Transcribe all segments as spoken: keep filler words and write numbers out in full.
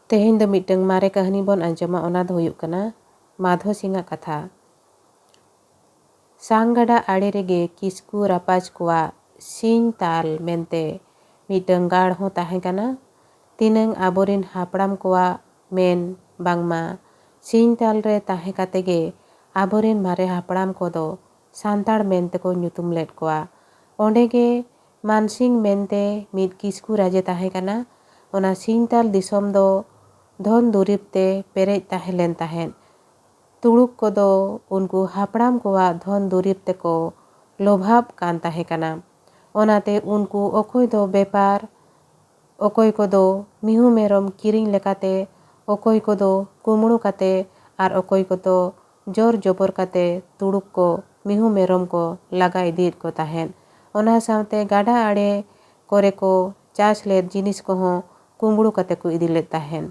ᱛᱮᱦᱮᱧ ᱫᱚ ᱢᱤᱫᱴᱟᱝ ᱢᱟᱨᱮ ᱠᱟᱹᱦᱱᱤ ᱵᱚᱱ ᱟᱸᱡᱚᱢᱟ, ᱚᱱᱟ ᱫᱚ ᱦᱩᱭᱩᱜ ᱠᱟᱱᱟ ᱢᱟᱫᱷᱚ ᱥᱤᱝ ᱟᱜ ᱠᱟᱛᱷᱟ᱾ ᱥᱟᱝ ᱜᱟᱰᱟ ᱟᱲᱮ ᱨᱮᱜᱮ ᱠᱤᱥᱠᱩ ᱨᱟᱯᱟᱡᱽ ᱠᱚᱣᱟᱜ ᱥᱤᱧ ᱛᱟᱞ ᱢᱮᱱᱛᱮ ᱢᱤᱫᱴᱟᱝ ᱜᱟᱲ ᱦᱚᱸ ᱛᱟᱦᱮᱸ ᱠᱟᱱᱟ᱾ ᱛᱤᱱᱟᱹᱝ ᱟᱵᱚᱨᱮᱱ ᱦᱟᱯᱲᱟᱢ ᱠᱚᱣᱟᱜ ᱢᱮᱱ ᱵᱟᱝᱢᱟ ᱥᱤᱧ ᱛᱟᱞ ᱨᱮ ᱛᱟᱦᱮᱸ ᱠᱟᱛᱮ ᱜᱮ ᱟᱵᱚᱨᱮᱱ ᱢᱟᱨᱮ ᱦᱟᱯᱲᱟᱢ ᱠᱚᱫᱚ ᱥᱟᱱᱛᱟᱲ ᱢᱮᱱᱛᱮᱠᱚ ᱧᱩᱛᱩᱢ ᱞᱮᱫ ᱠᱚᱣᱟ᱾ ᱚᱸᱰᱮ ᱜᱮ ᱢᱟᱱᱥᱤᱝ ᱢᱮᱱᱛᱮ ᱢᱤᱫ ᱠᱤᱥᱠᱩ ᱨᱟᱡᱮ ᱛᱟᱦᱮᱸ ᱠᱟᱱᱟ᱾ ᱚᱱᱟ ᱥᱤᱧ ᱛᱟᱞ ᱫᱤᱥᱚᱢ ᱫᱚ ᱫᱷᱚᱱ ᱫᱩᱨᱤᱵᱽ ᱛᱮ ᱯᱮᱨᱮᱡ ᱛᱟᱦᱮᱸ ᱞᱮᱱ ᱛᱟᱦᱮᱸᱫ᱾ ᱛᱩᱲᱩᱠ ᱠᱚᱫᱚ ᱩᱱᱠᱩ ᱦᱟᱯᱲᱟᱢ ᱠᱚᱣᱟᱜ ᱫᱷᱚᱱ ᱫᱩᱨᱤᱵᱽ ᱛᱮᱠᱚ ᱞᱚᱵᱷᱟᱵ ᱠᱟᱱ ᱛᱟᱦᱮᱸ ᱠᱟᱱᱟ᱾ ᱚᱱᱟᱛᱮ ᱩᱱᱠᱩ ᱚᱠᱚᱭ ᱫᱚ ᱵᱮᱯᱟᱨ, ᱚᱠᱚᱭ ᱠᱚᱫᱚ ᱢᱤᱦᱩ ᱢᱮᱨᱚᱢ ᱠᱤᱨᱤᱧ ᱞᱮᱠᱟᱛᱮ, ᱚᱠᱚᱭ ᱠᱚᱫᱚ ᱠᱩᱢᱲᱩ ᱠᱟᱛᱮ, ᱟᱨ ᱚᱠᱚᱭ ᱠᱚᱫᱚ ᱡᱳᱨ ᱡᱚᱵᱚᱨ ᱠᱟᱛᱮ ᱛᱩᱲᱩᱠ ᱠᱚ ᱢᱤᱦᱩ ᱢᱮᱨᱚᱢ ᱠᱚ ᱞᱟᱜᱟ ᱤᱫᱤᱭᱮᱫ ᱠᱚ ᱛᱟᱦᱮᱸᱫ᱾ ᱚᱱᱟ ᱥᱟᱶᱛᱮ ᱜᱟᱰᱟ ᱟᱲᱮ ᱠᱚᱨᱮ ᱠᱚ ᱪᱟᱥ ᱞᱮᱫ ᱡᱤᱱᱤᱥ ᱠᱚᱦᱚᱸ ᱠᱩᱢᱵᱽᱲᱩ ᱠᱟᱛᱮ ᱠᱚ ᱤᱫᱤ ᱞᱮᱫ ᱛᱟᱦᱮᱸᱫ᱾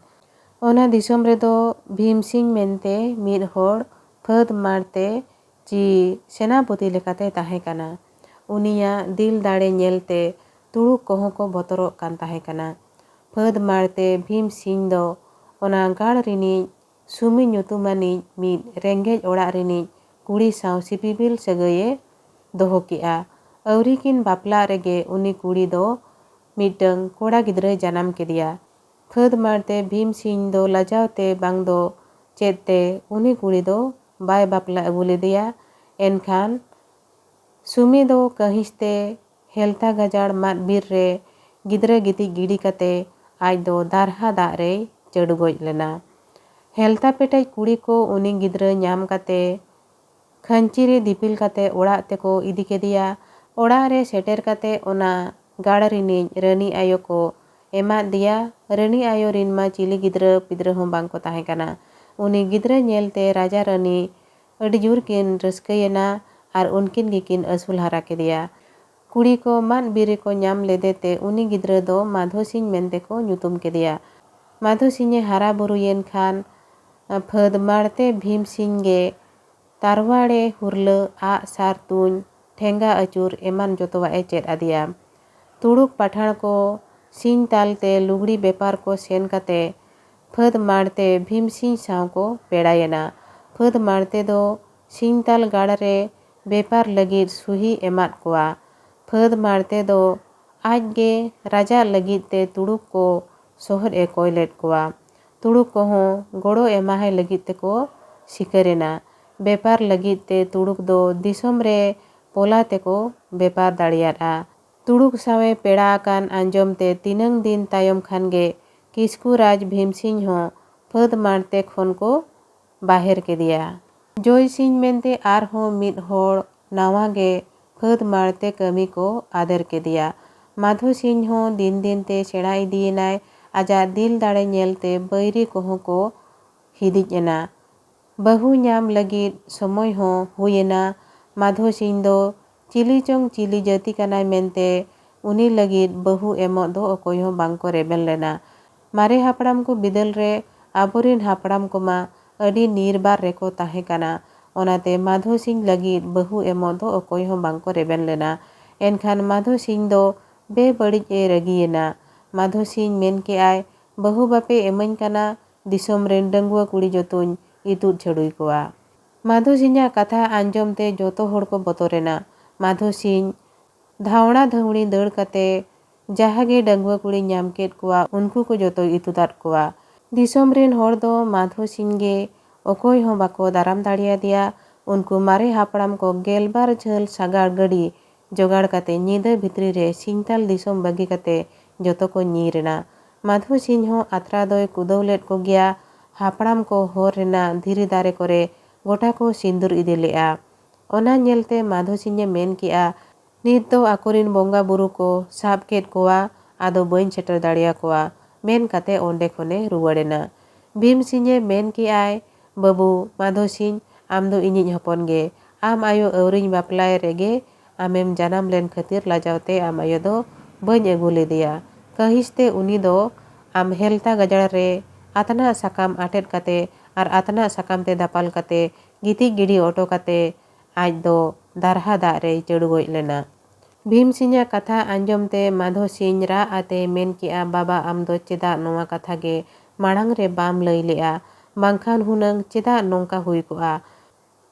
ᱚᱱᱟ ᱫᱤᱥᱚᱢ ᱨᱮᱫᱚ ᱵᱷᱤᱢ ᱥᱤᱝ ᱢᱮᱱᱛᱮ ᱢᱤᱫ ᱦᱚᱲ ᱯᱷᱟᱹᱫ ᱢᱟᱲᱛᱮ ᱪᱤ ᱥᱮᱱᱟᱯᱚᱛᱤ ᱞᱮᱠᱟᱛᱮ ᱛᱟᱦᱮᱸ ᱠᱟᱱᱟ᱾ ᱩᱱᱤᱭᱟᱜ ᱫᱤᱞ ᱫᱟᱲᱮ ᱧᱮᱞᱛᱮ ᱛᱩᱲᱩᱠ ᱠᱚᱦᱚᱸ ᱠᱚ ᱵᱚᱛᱚᱨᱚᱜ ᱠᱟᱱ ᱛᱟᱦᱮᱸ ᱠᱟᱱᱟ᱾ ᱯᱷᱟᱹᱫ ᱢᱟᱲᱛᱮ ᱵᱷᱤᱢ ᱥᱤᱝ ᱫᱚ ᱚᱱᱟ ᱜᱟᱲ ᱨᱤᱱᱤᱡ ᱥᱩᱢᱤ ᱧᱩᱛᱩᱢᱟᱱᱤᱡ ᱢᱤᱫ ᱨᱮᱸᱜᱮᱡ ᱚᱲᱟᱜ ᱨᱤᱱᱤᱡ ᱠᱩᱲᱤ ᱥᱟᱶ ᱥᱤᱯᱤᱵᱤᱞ ᱥᱟᱹᱜᱟᱹᱭᱮ ᱫᱚᱦᱚ ᱠᱮᱫᱼᱟ᱾ ᱟᱹᱣᱨᱤ ᱠᱤᱱ ᱵᱟᱯᱞᱟᱜ ᱨᱮᱜᱮ ᱩᱱᱤ ᱠᱩᱲᱤ ᱫᱚ ᱢᱤᱫᱴᱟᱹᱝ ᱠᱚᱲᱟ ᱜᱤᱫᱽᱨᱟᱹᱭ ᱡᱟᱱᱟᱢ ᱠᱮᱫᱮᱭᱟ᱾ ᱯᱷᱟᱹᱫ ᱢᱟᱲᱛᱮ ᱵᱷᱤᱢ ᱥᱤᱝ ᱫᱚ ᱞᱟᱡᱟᱣ ᱛᱮ ᱵᱟᱝ ᱫᱚ ᱪᱮᱫ ᱛᱮ ᱩᱱᱤ ᱠᱩᱲᱤ ᱫᱚ ᱵᱟᱭ ᱵᱟᱯᱞᱟ ᱟᱹᱜᱩ ᱞᱮᱫᱮᱭᱟ᱾ ᱮᱱᱠᱷᱟᱱ ᱥᱩᱢᱤ ᱫᱚ ᱠᱟᱹᱦᱤᱥ ᱛᱮ ᱦᱮᱞᱛᱟ ᱜᱟᱡᱟᱲ ᱢᱟᱫ ᱵᱤᱨ ᱨᱮ ᱜᱤᱫᱽᱨᱟᱹ ᱜᱤᱛᱤᱡ ᱜᱤᱰᱤ ᱠᱟᱛᱮ ᱟᱡ ᱫᱚ ᱫᱟᱨᱦᱟ ᱫᱟᱜ ᱨᱮᱭ ᱪᱟᱹᱰᱩ ᱜᱚᱡ ᱞᱮᱱᱟ᱾ ᱦᱮᱞᱛᱟ ᱯᱮᱴᱮᱡ ᱠᱩᱲᱤ ᱠᱚ ᱩᱱᱤ ᱜᱤᱫᱽᱨᱟᱹ ᱧᱟᱢ ᱠᱟᱛᱮ ᱠᱷᱟᱹᱧᱪᱤ ᱨᱮ ᱫᱤᱯᱤᱞ ᱠᱟᱛᱮ ᱚᱲᱟᱜ ᱛᱮᱠᱚ ᱤᱫᱤ ᱠᱮᱫᱮᱭᱟ᱾ ᱚᱲᱟᱜ ᱨᱮ ᱥᱮᱴᱮᱨ ᱠᱟᱛᱮ ᱚᱱᱟ ᱜᱟᱲ ᱨᱤᱱᱤᱡ ᱨᱟᱹᱱᱤ ᱟᱭᱳ ᱠᱚ ᱮᱢᱟᱫ ᱫᱮᱭᱟ᱾ ᱨᱟᱹᱱᱤ ᱟᱭᱳ ᱨᱤᱱ ᱢᱟ ᱪᱤᱞᱤ ᱜᱤᱫᱽᱨᱟᱹ ᱯᱤᱫᱽᱨᱟᱹ ᱦᱚᱸ ᱵᱟᱝ ᱠᱚ ᱛᱟᱦᱮᱸ ᱠᱟᱱᱟ᱾ ᱩᱱᱤ ᱜᱤᱫᱽᱨᱟᱹ ᱧᱮᱞᱛᱮ ᱨᱟᱡᱟ ᱨᱟᱹᱱᱤ ᱟᱹᱰᱤ ᱡᱳᱨ ᱠᱤᱱ ᱨᱟᱹᱥᱠᱟᱹᱭᱮᱱᱟ ᱟᱨ ᱩᱱᱠᱤᱱ ᱜᱮᱠᱤᱱ ᱟᱹᱥᱩᱞ ᱦᱟᱨᱟ ᱠᱮᱫᱮᱭᱟ᱾ ᱠᱩᱲᱤ ᱠᱚ ᱢᱟᱫ ᱵᱤᱨ ᱨᱮᱠᱚ ᱧᱟᱢ ᱞᱮᱫᱮ ᱛᱮ ᱩᱱᱤ ᱜᱤᱫᱽᱨᱟᱹ ᱫᱚ ᱢᱟᱫᱷᱳ ᱥᱤᱝ ᱢᱮᱱᱛᱮ ᱠᱚ ᱧᱩᱛᱩᱢ ᱠᱮᱫᱮᱭᱟ᱾ ᱢᱟᱫᱷᱳ ᱥᱤᱝ ᱮ ᱦᱟᱨᱟ ᱵᱩᱨᱩᱭᱮᱱ ᱠᱷᱟᱱ ᱯᱷᱟᱹᱫ ᱢᱟᱲᱛᱮ ᱵᱷᱤᱢ ᱥᱤᱝ ᱜᱮ ᱛᱟᱨᱣᱟᱲᱮ, ᱦᱩᱨᱞᱟᱹ, ᱟᱜ ᱥᱟᱨ ᱛᱩᱧ, ᱴᱷᱮᱸᱜᱟ ᱟᱹᱪᱩᱨ ᱮᱢᱟᱱ ᱡᱚᱛᱚᱣᱟᱜ ᱮ ᱪᱮᱫ ᱟᱫᱮᱭᱟ᱾ ᱛᱩᱲᱩᱠ ᱯᱟᱴᱷᱟᱬ ᱠᱚ ᱥᱤᱧ ᱛᱟᱞ ᱛᱮ ᱞᱩᱜᱽᱲᱤ ᱵᱮᱯᱟᱨ ᱠᱚ ᱥᱮᱱ ᱠᱟᱛᱮ ᱯᱷᱟᱹᱫᱽ ᱢᱟᱲᱛᱮ ᱵᱷᱤᱢᱥᱤᱝ ᱥᱟᱶ ᱠᱚ ᱯᱮᱲᱟᱭᱮᱱᱟ᱾ ᱯᱷᱟᱹᱫᱽ ᱢᱟᱲᱛᱮ ᱫᱚ ᱥᱤᱝᱛᱟᱞ ᱜᱟᱲ ᱨᱮ ᱵᱮᱯᱟᱨ ᱞᱟᱹᱜᱤᱫ ᱥᱩᱦᱤ ᱮᱢᱟᱫ ᱠᱚᱣᱟ᱾ ᱯᱷᱟᱹᱫᱽ ᱢᱟᱲᱛᱮ ᱫᱚ ᱟᱡ ᱜᱮ ᱨᱟᱡᱟ ᱞᱟᱹᱜᱤᱫ ᱛᱮ ᱛᱩᱲᱩᱠ ᱠᱚ ᱥᱚᱦᱚᱫ ᱮ ᱠᱚᱭ ᱞᱮᱫ ᱠᱚᱣᱟ᱾ ᱛᱩᱲᱩᱠ ᱠᱚᱦᱚᱸ ᱜᱚᱲᱚ ᱮᱢᱟᱦᱟᱭ ᱞᱟᱹᱜᱤᱫ ᱛᱮᱠᱚ ᱥᱤᱠᱟᱹᱨ ᱮᱱᱟ᱾ ᱵᱮᱯᱟᱨ ᱞᱟᱹᱜᱤᱫ ᱛᱮ ᱛᱩᱲᱩᱠ ᱫᱚ ᱫᱤᱥᱚᱢ ᱨᱮ ᱯᱚᱞᱟ ᱛᱮᱠᱚ ᱵᱮᱯᱟᱨ ᱫᱟᱲᱮᱭᱟᱫᱼᱟ᱾ ᱛᱩᱲᱩᱠ ᱥᱟᱶ ᱮ ᱯᱮᱲᱟ ᱟᱠᱟᱱ ᱟᱸᱡᱚᱢ ᱛᱮ ᱛᱤᱱᱟᱹᱝ ᱫᱤᱱ ᱛᱟᱭᱚᱢ ᱠᱷᱟᱱ ᱜᱮ ᱠᱤᱥᱠᱩ ᱨᱟᱡᱽ ᱵᱷᱤᱢᱥᱤᱝ ᱦᱚᱸ ᱯᱷᱟᱹᱫᱽ ᱢᱟᱲᱛᱮ ᱠᱷᱚᱱ ᱠᱚ ᱵᱟᱦᱮᱨ ᱠᱮᱫᱮᱭᱟ᱾ ᱡᱚᱭ ᱥᱤᱝ ᱢᱮᱱᱛᱮ ᱟᱨᱦᱚᱸ ᱢᱤᱫ ᱦᱚᱲ ᱱᱟᱣᱟ ᱜᱮ ᱯᱷᱟᱹᱫᱽ ᱢᱟᱲᱛᱮ ᱠᱟᱹᱢᱤ ᱠᱚ ᱟᱫᱮᱨ ᱠᱮᱫᱮᱭᱟ᱾ ᱢᱟᱫᱷᱳ ᱥᱤᱝ ᱦᱚᱸ ᱫᱤᱱ ᱫᱤᱱ ᱛᱮ ᱥᱮᱬᱟ ᱤᱫᱤᱭᱮᱱᱟᱭ᱾ ᱟᱡᱟᱜ ᱫᱤᱞ ᱫᱟᱲᱮ ᱧᱮᱞᱛᱮ ᱵᱟᱹᱭᱨᱤ ᱠᱚᱦᱚᱸ ᱠᱚ ᱦᱤᱫᱤᱡ ᱮᱱᱟ᱾ ᱵᱟᱹᱦᱩ ᱧᱟᱢ ᱞᱟᱹᱜᱤᱫ ᱥᱚᱢᱚᱭ ᱦᱚᱸ ᱦᱩᱭ ᱮᱱᱟ᱾ ᱢᱟᱫᱷᱳ ᱥᱤᱝ ᱫᱚ ᱪᱤᱞᱤ ᱪᱚᱝ ᱪᱤᱞᱤ ᱡᱟᱹᱛᱤ ᱠᱟᱱᱟᱭ ᱢᱮᱱᱛᱮ ᱩᱱᱤ ᱞᱟᱹᱜᱤᱫ ᱵᱟᱹᱦᱩ ᱮᱢᱚᱜ ᱫᱚ ᱚᱠᱚᱭ ᱦᱚᱸ ᱵᱟᱝ ᱠᱚ ᱨᱮᱵᱮᱱ ᱞᱮᱱᱟ᱾ ᱢᱟᱨᱮ ᱦᱟᱯᱲᱟᱢ ᱠᱚ ᱵᱤᱫᱟᱹᱞ ᱨᱮ ᱟᱵᱚᱨᱮᱱ ᱦᱟᱯᱲᱟᱢ ᱠᱚᱢᱟ ᱟᱹᱰᱤ ᱱᱤᱨᱵᱟᱨ ᱨᱮᱠᱚ ᱛᱟᱦᱮᱸ ᱠᱟᱱᱟ᱾ ᱚᱱᱟᱛᱮ ᱢᱟᱫᱷᱳ ᱥᱤᱝ ᱞᱟᱹᱜᱤᱫ ᱵᱟᱹᱦᱩ ᱮᱢᱚᱜ ᱫᱚ ᱚᱠᱚᱭ ᱦᱚᱸ ᱵᱟᱝ ᱠᱚ ᱨᱮᱵᱮᱱ ᱞᱮᱱᱟ᱾ ᱮᱱᱠᱷᱟᱱ ᱢᱟᱫᱷᱳ ᱥᱤᱝ ᱫᱚ ᱵᱮᱵᱟᱹᱲᱤᱡ ᱮ ᱨᱟᱹᱜᱤᱭᱮᱱᱟ᱾ ᱢᱟᱫᱷᱳ ᱥᱤᱝ ᱢᱮᱱ ᱠᱮᱜᱼᱟᱭ, "ᱵᱟᱹᱦᱩ ᱵᱟᱯᱮ ᱤᱢᱟᱹᱧ ᱠᱟᱱᱟ, ᱫᱤᱥᱚᱢ ᱨᱮᱱ ᱰᱟᱺᱜᱩᱣᱟᱹ ᱠᱩᱲᱤ ᱡᱚᱛᱚᱧ ᱤᱛᱩᱫ ᱪᱷᱟᱹᱰᱩᱭ ᱠᱚᱣᱟ᱾" ᱢᱟᱫᱷᱳ ᱥᱤᱧᱟᱜ ᱠᱟᱛᱷᱟ ᱟᱸᱡᱚᱢ ᱛᱮ ᱡᱚᱛᱚ ᱦᱚᱲ ᱠᱚ ᱵᱚᱛᱚᱨᱮᱱᱟ᱾ ᱢᱟᱫᱷᱳ ᱥᱤᱧ ᱫᱷᱟᱣᱲᱟ ᱫᱷᱟᱹᱣᱲᱤ ᱫᱟᱹᱲ ᱠᱟᱛᱮ ᱡᱟᱦᱟᱸ ᱜᱮ ᱰᱟᱺᱜᱩᱣᱟᱹ ᱠᱩᱲᱤ ᱧᱟᱢ ᱠᱮᱫ ᱠᱚᱣᱟ, ᱩᱱᱠᱩ ᱠᱚ ᱡᱚᱛᱚᱭ ᱤᱛᱩᱫᱟᱫ ᱠᱚᱣᱟ᱾ ᱫᱤᱥᱚᱢ ᱨᱮᱱ ᱦᱚᱲ ᱫᱚ ᱢᱟᱫᱷᱳ ᱥᱤᱧ ᱜᱮ ᱚᱠᱚᱭ ᱦᱚᱸ ᱵᱟᱠᱚ ᱫᱟᱨᱟᱢ ᱫᱟᱲᱮᱭᱟᱫᱮᱭᱟ᱾ ᱩᱱᱠᱩ ᱢᱟᱨᱮ ᱦᱟᱯᱲᱟᱢ ᱠᱚ ᱜᱮᱞᱵᱟᱨ ᱡᱷᱟᱹᱞ ᱥᱟᱜᱟᱲ ᱜᱟᱹᱰᱤ ᱡᱚᱜᱟᱲ ᱠᱟᱛᱮ ᱧᱤᱫᱟᱹ ᱵᱷᱤᱛᱨᱤ ᱨᱮ ᱥᱤᱧᱛᱟᱞ ᱫᱤᱥᱚᱢ ᱵᱟᱹᱜᱤ ᱠᱟᱛᱮ ᱡᱚᱛᱚ ᱠᱚ ᱧᱤᱨ ᱮᱱᱟ᱾ ᱢᱟᱫᱷᱳ ᱥᱤᱧ ᱦᱚᱸ ᱟᱛᱨᱟ ᱫᱚᱭ ᱠᱩᱫᱟᱹᱣ ᱞᱮᱫ ᱠᱚᱜᱮᱭᱟ᱾ ᱦᱟᱯᱲᱟᱢ ᱠᱚ ᱦᱚᱨ ᱨᱮᱱᱟᱜ ᱫᱷᱤᱨᱤ ᱫᱟᱨᱮ ᱠᱚᱨᱮ ᱜᱚᱴᱟ ᱠᱚ ᱥᱤᱸᱫᱩᱨ ᱤᱫᱤ ᱞᱮᱫᱼᱟ᱾ ᱚᱱᱟ ᱧᱮᱞᱛᱮ ᱢᱟᱫᱷᱳ ᱥᱤᱧᱮ ᱢᱮᱱ ᱠᱮᱜᱼᱟ, "ᱱᱤᱛ ᱫᱚ ᱟᱠᱚᱨᱤᱱ ᱵᱚᱸᱜᱟ ᱵᱩᱨᱩ ᱠᱚ ᱥᱟᱵ ᱠᱮᱫ ᱠᱚᱣᱟ, ᱟᱫᱚ ᱵᱟᱹᱧ ᱥᱮᱴᱮᱨ ᱫᱟᱲᱮᱭᱟᱠᱚᱣᱟ," ᱢᱮᱱ ᱠᱟᱛᱮ ᱚᱸᱰᱮ ᱠᱷᱚᱱᱮ ᱨᱩᱣᱟᱹᱲ ᱮᱱᱟ᱾ ᱵᱷᱤᱢ ᱥᱤᱧᱮ ᱢᱮᱱ ᱠᱮᱜᱼᱟᱭ, "ᱵᱟᱹᱵᱩ ᱢᱟᱫᱷᱳ ᱥᱤᱧ, ᱟᱢ ᱫᱚ ᱤᱧᱤᱡ ᱦᱚᱯᱚᱱ ᱜᱮ᱾ ᱟᱢ ᱟᱭᱳ ᱟᱹᱣᱨᱤᱧ ᱵᱟᱯᱞᱟᱭ ᱨᱮᱜᱮ ᱟᱢᱮᱢ ᱡᱟᱱᱟᱢ ᱞᱮᱱ ᱠᱷᱟᱹᱛᱤᱨ ᱞᱟᱡᱟᱣ ᱛᱮ ᱟᱢ ᱟᱭᱳ ᱫᱚ ᱵᱟᱹᱧ ᱟᱹᱜᱩ ᱞᱮᱫᱮᱭᱟ᱾ ᱠᱟᱹᱦᱤᱥ ᱛᱮ ᱩᱱᱤ ᱫᱚ ᱟᱢ ᱦᱮᱞᱛᱟ ᱜᱟᱡᱟᱲ ᱨᱮ ᱟᱛᱱᱟᱜ ᱥᱟᱠᱟᱢ ᱟᱴᱮᱫ ᱠᱟᱛᱮ ᱟᱨ ᱟᱛᱱᱟᱜ ᱥᱟᱠᱟᱢ ᱛᱮ ᱫᱟᱯᱟᱞ ᱠᱟᱛᱮ ᱜᱤᱛᱤᱡ ᱜᱤᱰᱤ ᱚᱴᱚ ᱠᱟᱛᱮ ᱟᱡ ᱫᱚ ᱫᱟᱨᱦᱟ ᱫᱟᱜ ᱨᱮᱭ ᱪᱟᱹᱲᱩ ᱜᱚᱡ ᱞᱮᱱᱟ᱾" ᱵᱷᱤᱢ ᱥᱤᱧᱟᱜ ᱠᱟᱛᱷᱟ ᱟᱸᱡᱚᱢ ᱛᱮ ᱢᱟᱫᱷᱳ ᱥᱤᱧ ᱨᱟᱜ ᱟᱛᱮ ᱢᱮᱱ ᱠᱮᱜᱼᱟ, "ᱵᱟᱵᱟ, ᱟᱢ ᱫᱚ ᱪᱮᱫᱟᱜ ᱱᱚᱣᱟ ᱠᱟᱛᱷᱟ ᱜᱮ ᱢᱟᱲᱟᱝ ᱨᱮ ᱵᱟᱢ ᱞᱟᱹᱭ ᱞᱮᱜᱼᱟ, ᱵᱟᱝᱠᱷᱟᱱ ᱦᱩᱱᱟᱹᱝ ᱪᱮᱫᱟᱜ ᱱᱚᱝᱠᱟ ᱦᱩᱭ ᱠᱚᱜᱼᱟ?"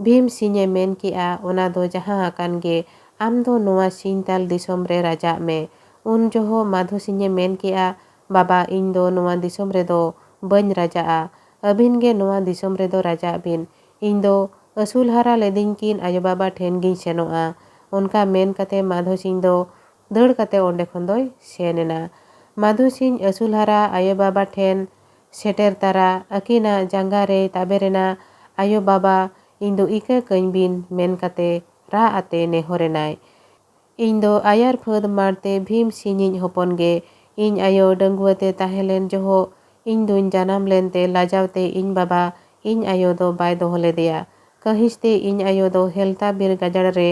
ᱵᱷᱤᱢ ᱥᱤᱧᱮ ᱢᱮᱱ ᱠᱮᱜᱼᱟ, "ᱚᱱᱟ ᱫᱚ ᱡᱟᱦᱟᱸ ᱟᱠᱟᱱ ᱜᱮ, ᱟᱢ ᱫᱚ ᱱᱚᱣᱟ ᱥᱤᱧᱛᱟᱞ ᱫᱤᱥᱚᱢ ᱨᱮ ᱨᱟᱡᱟᱜ ᱢᱮ᱾" ᱩᱱ ᱡᱚᱦᱚᱜ ᱢᱟᱫᱷᱚ ᱥᱤᱧᱮ ᱢᱮᱱ ᱠᱮᱜᱼᱟ, "ᱵᱟᱵᱟ, ᱤᱧ ᱫᱚ ᱱᱚᱣᱟ ᱫᱤᱥᱚᱢ ᱨᱮᱫᱚ ᱵᱟᱹᱧ ᱨᱟᱡᱟᱜᱼᱟ᱾ ᱟᱹᱵᱤᱱ ᱜᱮ ᱱᱚᱣᱟ ᱫᱤᱥᱚᱢ ᱨᱮᱫᱚ ᱨᱟᱡᱟᱜ ᱵᱤᱱ᱾ ᱤᱧ ᱫᱚ ᱟᱹᱥᱩᱞ ᱦᱟᱨᱟ ᱞᱮᱫᱤᱧ ᱠᱤᱱ ᱟᱭᱳ ᱵᱟᱵᱟ ᱴᱷᱮᱱ ᱜᱤᱧ ᱥᱮᱱᱚᱜᱼᱟ᱾" ᱚᱱᱠᱟ ᱢᱮᱱ ᱠᱟᱛᱮ ᱢᱟᱫᱷᱚ ᱥᱤᱧ ᱫᱚ ᱫᱟᱹᱲ ᱠᱟᱛᱮ ᱚᱸᱰᱮ ᱠᱷᱚᱱ ᱫᱚᱭ ᱥᱮᱱ ᱮᱱᱟ᱾ ᱢᱟᱫᱷᱚ ᱥᱤᱧ ᱟᱹᱥᱩᱞ ᱦᱟᱨᱟ ᱟᱭᱳ ᱵᱟᱵᱟ ᱴᱷᱮᱱ ᱥᱮᱴᱮᱨ ᱛᱟᱨᱟ ᱟᱹᱠᱤᱱᱟᱜ ᱡᱟᱸᱜᱟ ᱨᱮᱭ ᱛᱟᱵᱮᱨ ᱮᱱᱟ᱾ "ᱟᱭᱳ ᱵᱟᱵᱟ, ᱤᱧ ᱫᱚ ᱤᱠᱟᱹ ᱠᱟᱹᱧ ᱵᱤᱱ," ᱢᱮᱱ ᱠᱟᱛᱮ ᱨᱟᱜ ᱟᱛᱮ ᱱᱮᱦᱚᱨ ᱮᱱᱟᱭ᱾ "ᱤᱧ ᱫᱚ ᱟᱭᱟᱨ ᱯᱷᱟᱹᱫ ᱢᱟᱲᱛᱮ ᱵᱷᱤᱢ ᱥᱤᱧᱤᱡ ᱦᱚᱯᱚᱱ ᱜᱮ᱾ ᱤᱧ ᱟᱭᱳ ᱰᱟᱺᱜᱩᱣᱟᱹ ᱛᱮ ᱛᱟᱦᱮᱸ ᱞᱮᱱ ᱡᱚᱦᱚᱜ ᱤᱧ ᱫᱩᱧ ᱡᱟᱱᱟᱢ ᱞᱮᱱᱛᱮ ᱞᱟᱡᱟᱣ ᱛᱮ ᱤᱧ ᱵᱟᱵᱟ ᱤᱧ ᱟᱭᱳ ᱫᱚ ᱵᱟᱭ ᱫᱚᱦᱚ ᱞᱮᱫᱮᱭᱟ᱾ ᱠᱟᱹᱦᱤᱥ ᱛᱮ ᱤᱧ ᱟᱭᱳ ᱫᱚ ᱦᱮᱞᱛᱟ ᱵᱤᱨ ᱜᱟᱡᱟᱲ ᱨᱮ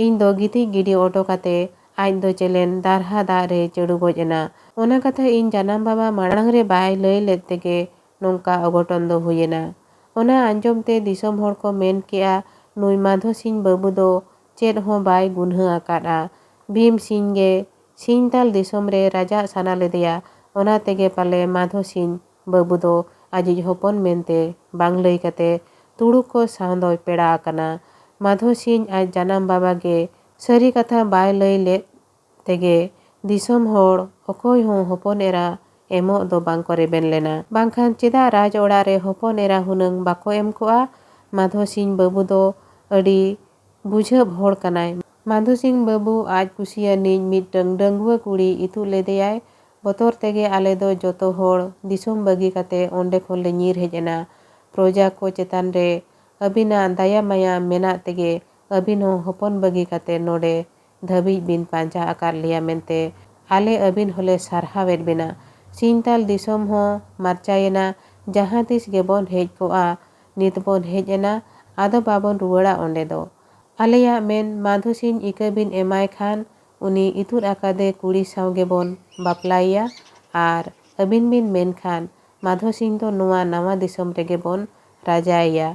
ᱤᱧ ᱫᱚ ᱜᱤᱛᱤᱡ ᱜᱤᱰᱤ ᱚᱴᱚ ᱠᱟᱛᱮ ᱟᱡ ᱫᱚ ᱪᱮᱞᱮᱱ ᱫᱟᱨᱦᱟ ᱫᱟᱜ ᱨᱮ ᱪᱟᱹᱲᱩ ᱜᱚᱡ ᱮᱱᱟ᱾ ᱚᱱᱟ ᱠᱟᱛᱷᱟ ᱤᱧ ᱡᱟᱱᱟᱢ ᱵᱟᱵᱟ ᱢᱟᱲᱟᱝ ᱨᱮ ᱵᱟᱭ ᱞᱟᱹᱭ ᱞᱮᱫ ᱛᱮᱜᱮ ᱱᱚᱝᱠᱟ ᱚᱜᱷᱚᱴᱚᱱ ᱫᱚ ᱦᱩᱭᱮᱱᱟ᱾" ᱚᱱᱟ ᱟᱸᱡᱚᱢ ᱛᱮ ᱫᱤᱥᱚᱢ ᱦᱚᱲ ᱠᱚ ᱢᱮᱱ ᱠᱮᱜᱼᱟ, "ᱱᱩᱭ ᱢᱟᱫᱷᱚ ᱥᱤᱧ ᱵᱟᱹᱵᱩ ᱫᱚ ᱪᱮᱫ ᱦᱚᱸ ᱵᱟᱭ ᱜᱩᱱᱦᱟᱹ ᱟᱠᱟᱫᱼᱟ᱾ ᱵᱷᱤᱢ ᱥᱤᱧ ᱜᱮ ᱥᱤᱧᱛᱟᱞ ᱫᱤᱥᱚᱢ ᱨᱮ ᱨᱟᱡᱟᱜ ᱥᱟᱱᱟ ᱞᱮᱫᱮᱭᱟ, ᱚᱱᱟ ᱛᱮᱜᱮ ᱯᱟᱞᱮ ᱢᱟᱫᱷᱚ ᱥᱤᱧ ᱵᱟᱹᱵᱩ ᱫᱚ ᱟᱡᱤᱡ ᱦᱚᱯᱚᱱ ᱢᱮᱱᱛᱮ ᱵᱟᱝ ᱞᱟᱹᱭ ᱠᱟᱛᱮ ᱛᱩᱲᱩᱠ ᱠᱚ ᱥᱟᱶ ᱫᱚᱭ ᱯᱮᱲᱟ ᱟᱠᱟᱱᱟ᱾" ᱢᱟᱫᱷᱚ ᱥᱤᱧ ᱟᱡ ᱡᱟᱱᱟᱢ ᱵᱟᱵᱟ ᱜᱮ ᱥᱟᱹᱨᱤ ᱠᱟᱛᱷᱟ ᱵᱟᱭ ᱞᱟᱹᱭ ᱞᱮᱫ ᱛᱮᱜᱮ ᱫᱤᱥᱚᱢ ᱦᱚᱲ ᱚᱠᱚᱭ ᱦᱚᱸ ᱦᱚᱯᱚᱱ ᱮᱨᱟ ᱮᱢᱚᱜ ᱫᱚ ᱵᱟᱝ ᱠᱚ ᱨᱮᱵᱮᱱ ᱞᱮᱱᱟ᱾ ᱵᱟᱝᱠᱷᱟᱱ ᱪᱮᱫᱟᱜ ᱨᱟᱡᱽ ᱚᱲᱟᱜ ᱨᱮ ᱦᱚᱯᱚᱱ ᱮᱨᱟ ᱦᱩᱱᱟᱹᱝ ᱵᱟᱠᱚ ᱮᱢ ᱠᱚᱜᱼᱟ? ᱢᱟᱫᱷᱚ ᱥᱤᱧ ᱵᱟᱹᱵᱩ ᱫᱚ ᱟᱹᱰᱤ ᱵᱩᱡᱷᱟᱹᱵ ᱦᱚᱲ ᱠᱟᱱᱟᱭ᱾ ᱢᱟᱫᱷᱚ ᱥᱤᱝ ᱵᱟᱹᱵᱩ ᱟᱡ ᱠᱩᱥᱤᱭᱟᱱᱤᱡ ᱢᱤᱫᱴᱟᱹᱝ ᱰᱟᱺᱜᱩᱣᱟᱹ ᱠᱩᱲᱤ ᱤᱛᱩᱫ ᱞᱮᱫᱮᱭᱟᱭ᱾ ᱵᱚᱛᱚᱨ ᱛᱮᱜᱮ ᱟᱞᱮ ᱫᱚ ᱡᱚᱛᱚ ᱦᱚᱲ ᱫᱤᱥᱚᱢ ᱵᱟᱹᱜᱤ ᱠᱟᱛᱮ ᱚᱸᱰᱮ ᱠᱷᱚᱱ ᱞᱮ ᱧᱤᱨ ᱦᱮᱡ ᱮᱱᱟ᱾ ᱯᱨᱚᱡᱟ ᱠᱚ ᱪᱮᱛᱟᱱ ᱨᱮ ᱟᱹᱵᱤᱱᱟᱜ ᱫᱟᱭᱟ ᱢᱟᱭᱟ ᱢᱮᱱᱟᱜ ᱛᱮᱜᱮ ᱟᱹᱵᱤᱱ ᱦᱚᱸ ᱦᱚᱯᱚᱱ ᱵᱟᱹᱜᱤ ᱠᱟᱛᱮ ᱱᱚᱰᱮ ᱫᱷᱟᱹᱵᱤᱡ ᱵᱤᱱ ᱯᱟᱸᱡᱟ ᱟᱠᱟᱫ ᱞᱮᱭᱟ ᱢᱮᱱᱛᱮ ᱟᱞᱮ ᱟᱹᱵᱤᱱ ᱦᱚᱸᱞᱮ ᱥᱟᱨᱦᱟᱣᱮᱫ ᱵᱤᱱᱟ᱾ ᱥᱤᱧᱛᱟᱞ ᱫᱤᱥᱚᱢ ᱦᱚᱸ ᱢᱟᱨᱪᱟᱭᱮᱱᱟ᱾ ᱡᱟᱦᱟᱸ ᱛᱤᱥ ᱜᱮᱵᱚᱱ ᱦᱮᱡ ᱠᱚᱜᱼᱟ, ᱱᱤᱛ ᱵᱚᱱ ᱦᱮᱡ ᱮᱱᱟ, ᱟᱫᱚ ᱵᱟᱵᱚᱱ ᱨᱩᱣᱟᱹᱲᱟ ᱚᱸᱰᱮ ᱫᱚ᱾ ᱟᱞᱮᱭᱟᱜ ᱢᱮᱱ ᱢᱟᱫᱷᱩ ᱥᱤᱧ ᱤᱠᱟᱹ ᱵᱤᱱ ᱮᱢᱟᱭ ᱠᱷᱟᱱ ᱩᱱᱤ ᱤᱛᱩᱫ ᱟᱠᱟᱫᱮ ᱠᱩᱲᱤ ᱥᱟᱶ ᱜᱮᱵᱚᱱ ᱵᱟᱯᱞᱟᱭᱮᱭᱟ ᱟᱨ ᱟᱹᱵᱤᱱ ᱵᱤᱱ ᱢᱮᱱ ᱠᱷᱟᱱ ᱢᱟᱫᱷᱚ ᱥᱤᱧ ᱫᱚ ᱱᱚᱣᱟ ᱱᱟᱣᱟ ᱫᱤᱥᱚᱢ ᱨᱮᱜᱮ ᱵᱚᱱ ᱨᱟᱡᱟᱭᱮᱭᱟ᱾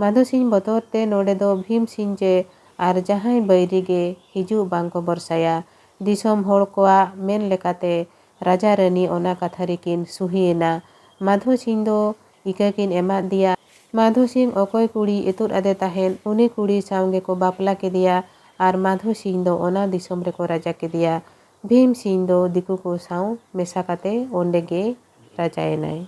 ᱢᱟᱫᱷᱚ ᱥᱤᱧ ᱵᱚᱛᱚᱨ ᱛᱮ ᱱᱚᱰᱮ ᱫᱚ ᱵᱷᱤᱢ ᱥᱤᱧ ᱪᱮ ᱟᱨ ᱡᱟᱦᱟᱸᱭ ᱵᱟᱹᱭᱨᱤ ᱜᱮ ᱦᱤᱡᱩᱜ ᱵᱟᱝ ᱠᱚ ᱵᱷᱚᱨᱥᱟᱭᱟ᱾ ᱫᱤᱥᱚᱢ ᱦᱚᱲ ᱠᱚᱣᱟᱜ ᱢᱮᱱ ᱞᱮᱠᱟᱛᱮ ᱨᱟᱡᱟ ᱨᱟᱹᱱᱤ ᱚᱱᱟ ᱠᱟᱛᱷᱟ ᱨᱮᱠᱤᱱ ᱥᱩᱦᱤᱭᱮᱱᱟ᱾ ᱢᱟᱫᱷᱳ ᱥᱤᱝ ᱫᱚ ᱤᱠᱟᱹ ᱠᱤᱱ ᱮᱢᱟᱫ ᱫᱮᱭᱟ᱾ ᱢᱟᱫᱷᱳ ᱥᱤᱝ ᱚᱠᱚᱭ ᱠᱩᱲᱤ ᱤᱛᱩᱫ ᱟᱫᱮ ᱛᱟᱦᱮᱸᱫ, ᱩᱱᱤ ᱠᱩᱲᱤ ᱥᱟᱶ ᱜᱮᱠᱚ ᱵᱟᱯᱞᱟ ᱠᱮᱫᱮᱭᱟ ᱟᱨ ᱢᱟᱫᱷᱳ ᱥᱤᱝ ᱫᱚ ᱚᱱᱟ ᱫᱤᱥᱚᱢ ᱨᱮᱠᱚ ᱨᱟᱡᱟ ᱠᱮᱫᱮᱭᱟ᱾ ᱵᱷᱤᱢ ᱥᱤᱝ ᱫᱚ ᱫᱤᱠᱩ ᱠᱚ ᱥᱟᱶ ᱢᱮᱥᱟ ᱠᱟᱛᱮ ᱚᱸᱰᱮ ᱜᱮ ᱨᱟᱡᱟᱭᱮᱱᱟᱭ᱾